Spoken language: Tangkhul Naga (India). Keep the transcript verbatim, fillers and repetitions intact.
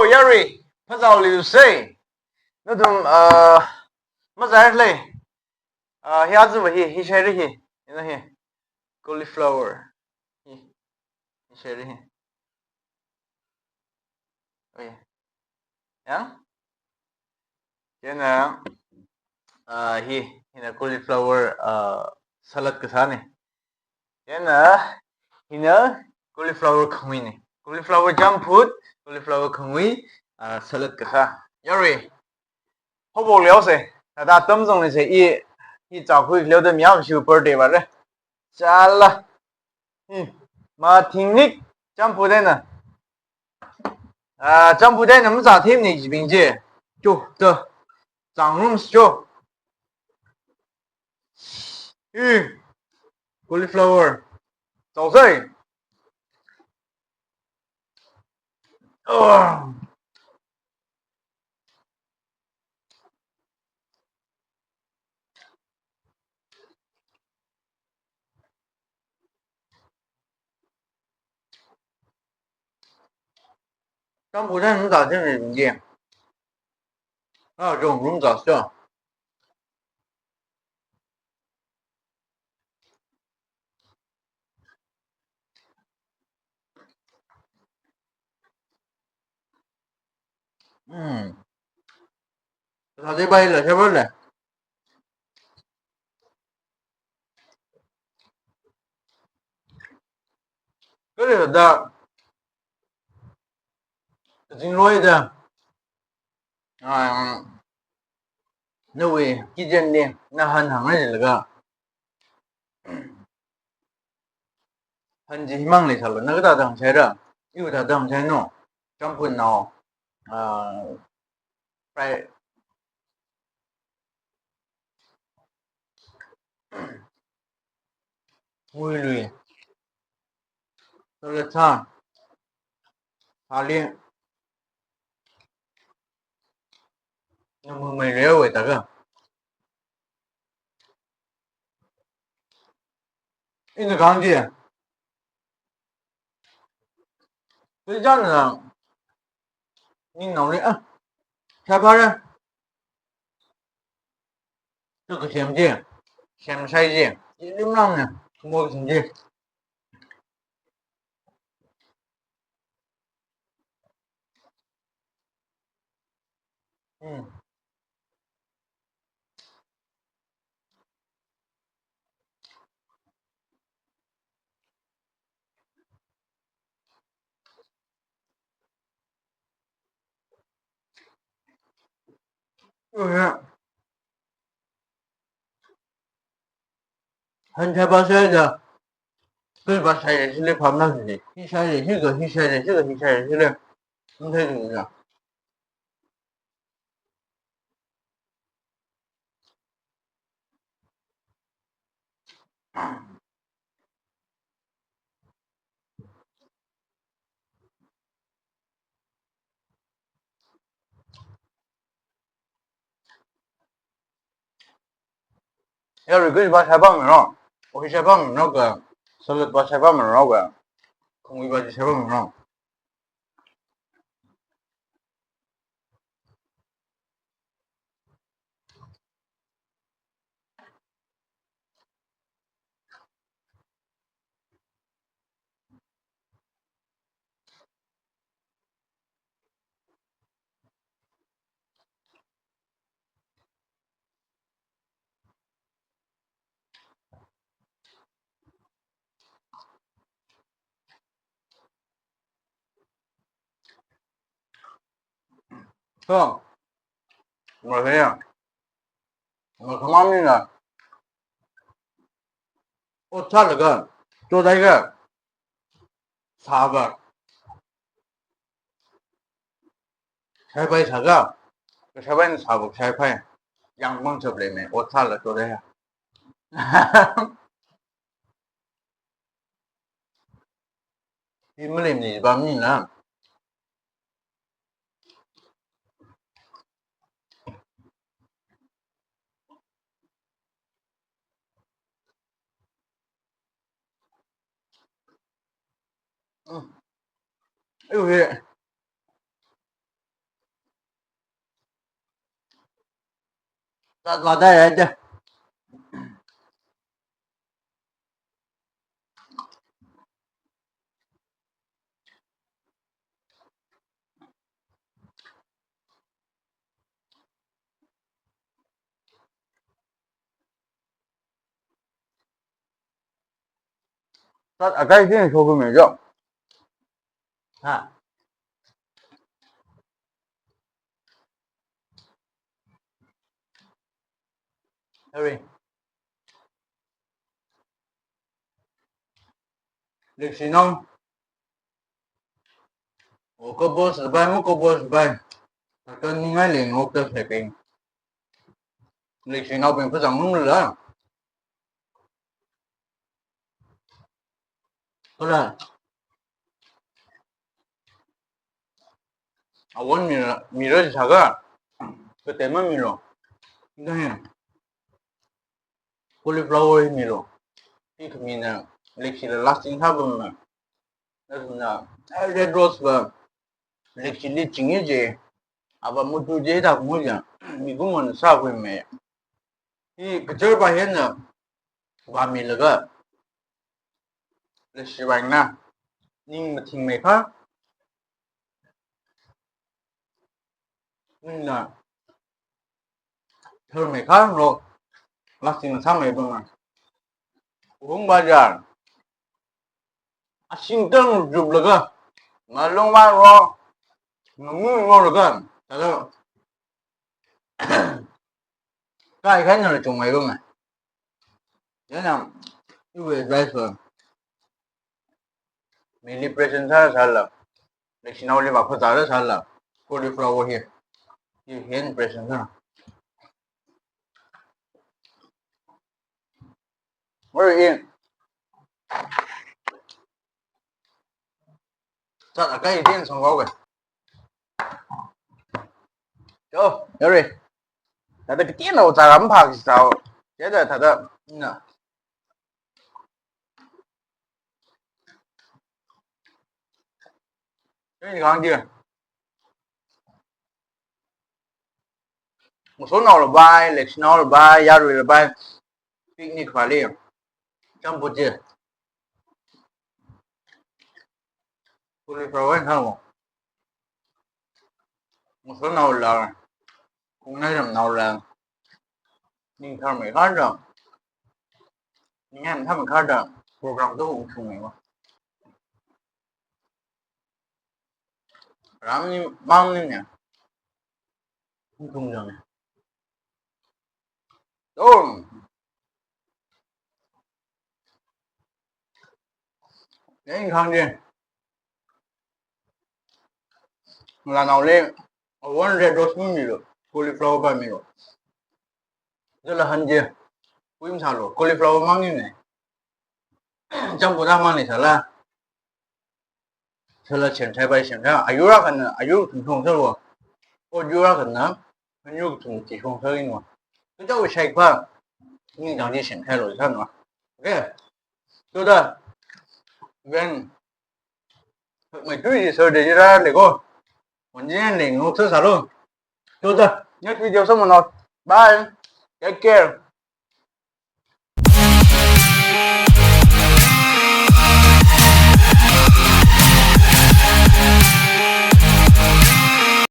Yarui, phazāluisei. Nathum, ah, mazālei. Ah, hi azuva hi, hi shairi hi. Ina hi. Cauliflower. Hi. Hi shairi hi. Oh, yeah. Yang? Chieina, ah, hi, hina cauliflower, ah, salad kasāna. Chieina, hina cauliflower khanguina. Cauliflower champhut, cauliflower khangui, ah, salad kasā. Yarui. Hobo leosei. Thāda atam zanglaisei i, i chākhui leoda mi akha shiwui birthday vāra. Chala. Hmm. Mathingnik champhut eina. Ah, champhut eina mazāthemna jibing chi. Cho, to. Chāngrumsa cho. Hmm. Cauliflower. Chaosei. Ah. Champhut eina mazāthemna jibing chi. Ah, chāngrumsa cho. Hmm. Sāda paila, sheba le. Kali da. Zingroi da. Ah, nawui kitchen li, na han hāngngai laga. Han chi himang leisālu, na kathāda hāngshaira, iwui thāda hāngshaino, champhut nao, ah, fry, nguilui, salad sā, thāli, na mumei leowei taka. Ina kahāng chi. Kachāngna, ningnaoli, ah, shaiphāra. Chi kasem chi, semshai chi, ilimlangna, mo kasem chi. Hmm. Oh, yeah. Han shaiphāshaida, kali pāshai shili phamna shili. Hi shai, hi ga hi shai, hi ga hi shai shili. Matheithuda. Ya, rice pā shaipāmiro. Ohi shaipāmiro ka, salad pā shaipāmiro ka, khangui pā shaipāmiro. Kho. Makhaya. Makhamamina. Ot sālaga, chodaiga, sāva. Shaipai sāga, shaipaina sāva shaipai. Yangmang chap leimei, ot sāla chodaiga. Hi malemni pamnina. Mm. Ayu hi. Zat vāda ya de. Zat akai sing shoku me jo. Ha. Sorry. Lekshinao. O, kabos bai, mu kabos bai. Takan ningai leng ngok ta sai peng. Lekshinao peng phazang mung la. Kala. Awon mira, mira saka. Katema milo. Dang. Cauliflower milo. Pi khamina lekshi la lasting sāpam ma. Nasuna, eh, red rose va lekshili chingi je. Ava mutu je da kumu ja. Mikumon sākhui me. Hi kachar va hena vāmilaga leshi vāna ning mathingmeikha, ningna tharmeikha ro, lasting sāmei banga. Hung bajar. Ashing tang juplaga, ngalong va ro, ngamu ro laga, tada kai kai na chungmei banga. Yana, iwui advice va. Mili present sā sāla. Lekshinao li va kho zara sāla. Cauliflower hi. Hi hen present sā. Where in? Zat akai din song kau ke. Yo, yore. Tada kitin lo zara mphak sao. Jada tada na. Ini kang dia. Muso nao labai, lekshinao labai, yarui labai. Picnic vali. Campur je. Cauliflower hao. Muso nao la. Kungnai ram nao la. Ning tharmeikha da. Ning tharmeikha da. Program to ungchungmei wa. Ramni mangni ne. Ungchung jang ne. To. Ning khang je. Ngalānao le, awon red rose milo, cauliflower va milo. Zala hanje, kuim sālo, cauliflower mangni ne. Campur da mangni sāla. Sāla semthai bai semthai, ayur akhana, ayur thum thum sālo. O yur akhana, ayur thum chi thum sālo. Kachao shai pa, ningchāng chi semthailo sāna. Okay. So da, when Mai tui ji sir de ji ra le ko. Wanjin le ngok sa salo. To da, next video sa mono. Bye. Take care.